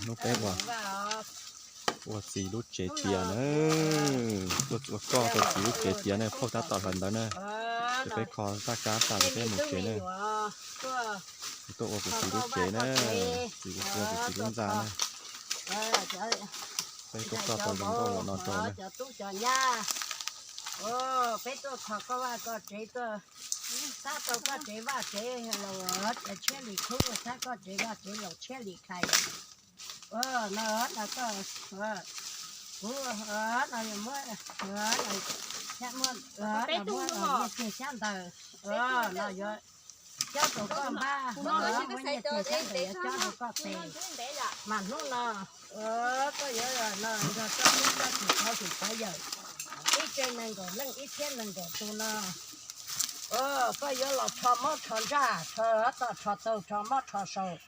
Hnub peb ua, ua txiv lub tsev tiav na, tuaj ua koj tau txiv lub tsev tiav na, phauj tab tom hlawv ntawd na. Ces peb kho zaj kab tas ces peb mus tsev na. Tuaj ua kuv txiv lub tsev na, txiv kuv txiv lub ntxa na. Peb tuaj koj tau zoo nkauj ua no rau na. Peb tuaj kho koj vaj koj tsev tuaj, tab tau koj tsev vaj tsev los tshiab li khub, tab koj tsev vaj tsev los tshiab li khai. No, no koj, kuv no muab, muab, muab nyiaj txiag xyab ntawv no yuav cob rau koj npaj, muab nyiaj txiag xyab ntawv yuav cob rau koj tes. Mas hnub no koj yuav no nrog koj tub koj tus pov tus pov yawm, ib tsev nees nkaum leej ib txhiab nees nkaum tus no, koj yuav los rho mob rho ntsaj, rho toj rho taug, rho mob rho saus,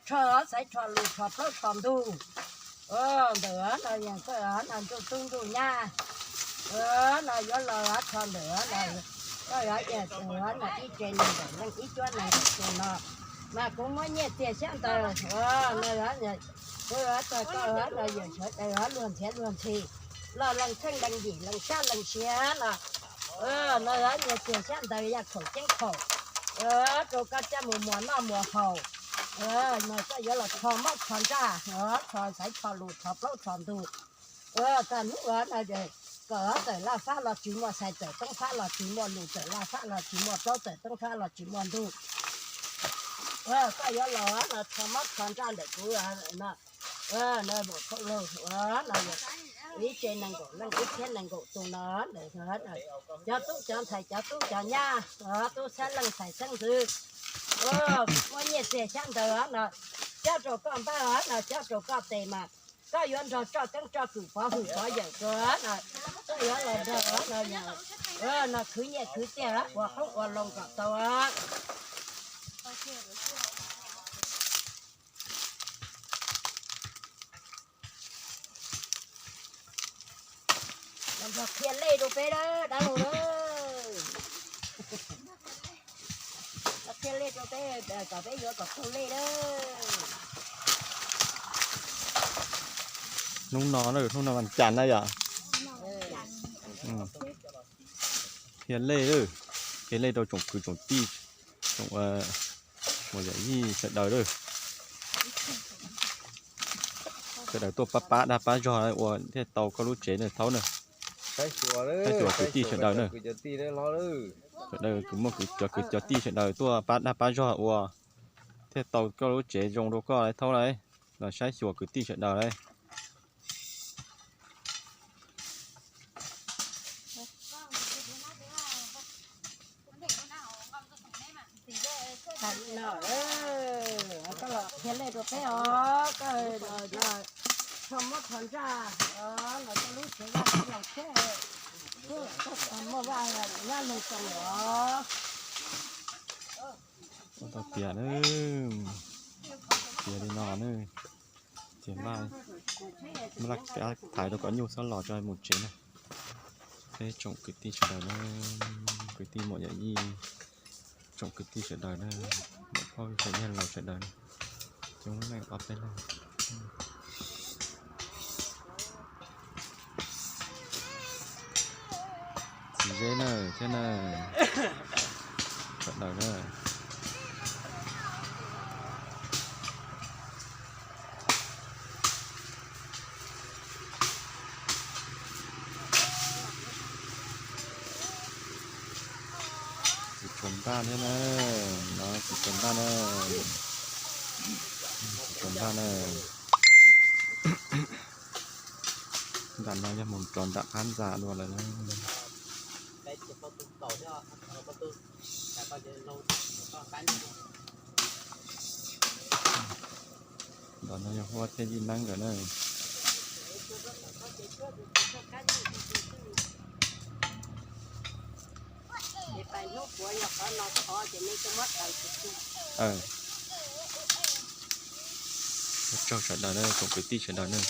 rho xaiv rho lus, rho plaub rho ntug. Ntawm no yog koj no ntuj tub ntuj nyab, no yuav los rho ntawm no, koj yuav ib tsev nees nkaum leej ib cuab nees nkaum tus no, mas kuv muab nyiaj txiag xyab ntawv no, kuv txog koj no yawm sawv daws luag nrhiav luag ntxhi, los lees txheej lees yim lees sab lees siav los, no nyiaj txiag xyab ntawv yaj khaum ceeb khaum, rau koj coj mus muas noj muas haus. Mas koj yuav los rho mob rho ntsaj, rho xaiv rho lus, rho plaub rho ntug. Txog hnub no kom txawm laj fab los tsis muaj xaiv, txawm toob fab los tsis muaj lus, txawm laj fab los tsis muaj plaub, txawm toob fab los tsis muaj ntug. Koj yuav los no rho mob rho ntsaj ntawm kuv no, no, ib tsev nees nkaum leej ib txhiab nees nkaum tus no, cov tub cov ntxhais cov tub cov nyab, tub xeeb leej ntxhais xeeb ntxwv, muab nyiaj txiag xyab ntawv no cob rau koj npaj no, cob rau koj tes mas koj yuav nrog txoj keeb txoj kwm pov hwm pov yawm rau no, koj yuav los nrog no, no khwv nyiaj khwv txiaj ua qoob ua loo kom tau. Los nrog qhia lej rau peb dab laug na. Los qhia lej rau peb kom peb yuav kom tau lej na. Hnub no na, hnub no vas cas na yom? Qhia lej, qhia lej rau tsoom kwv tsoom tij, tsoom muam yawm yij sawv daws na. Sawv daws tuaj pab pab dag pab zog ua thiaj tau koj lub tsev na Thaub na. Saib xyuas kwv tij sawv daws na. Sawv daws kuv muaj cov kwv cov tij sawv daws tuaj pab dag pab zog ua thiaj tau koj lub tsev zoo rau koj Thaub lauj. Los saib xyuas kwv tij sawv daws lauj. Koj los qhia lej rau peb os, koj los rho mob rho ntsaj, los koj lub tsev vaj tsev los thiab, muaj vaj nyab neeg txoo os. Ua tau tiav na, tiav li no na, ces npaj, npaj laj kab thaiv rau kom nyuj txhob los tso mus tsev na. Peb tsoom kwv tij sawv daws na, kwv tij muam yawm yij, tsoom kwv tij sawv daws na, muam phauj yawg laus sawv daws na, coob leej ob peb leeg. Txiv Zeb na thiab na, sawv daws na. Txiv Tsuas Npaj thiab na, no txiv Tsuas Npaj na, txiv Tsuas Npaj na. Nram no yog mus rau nram qab ntxa dua lawm na. Ntawm no yog Huab thiab Yij Neeb nkawd na. Ua tsaug sawv daws na, tsoom kwv tij sawv daws na.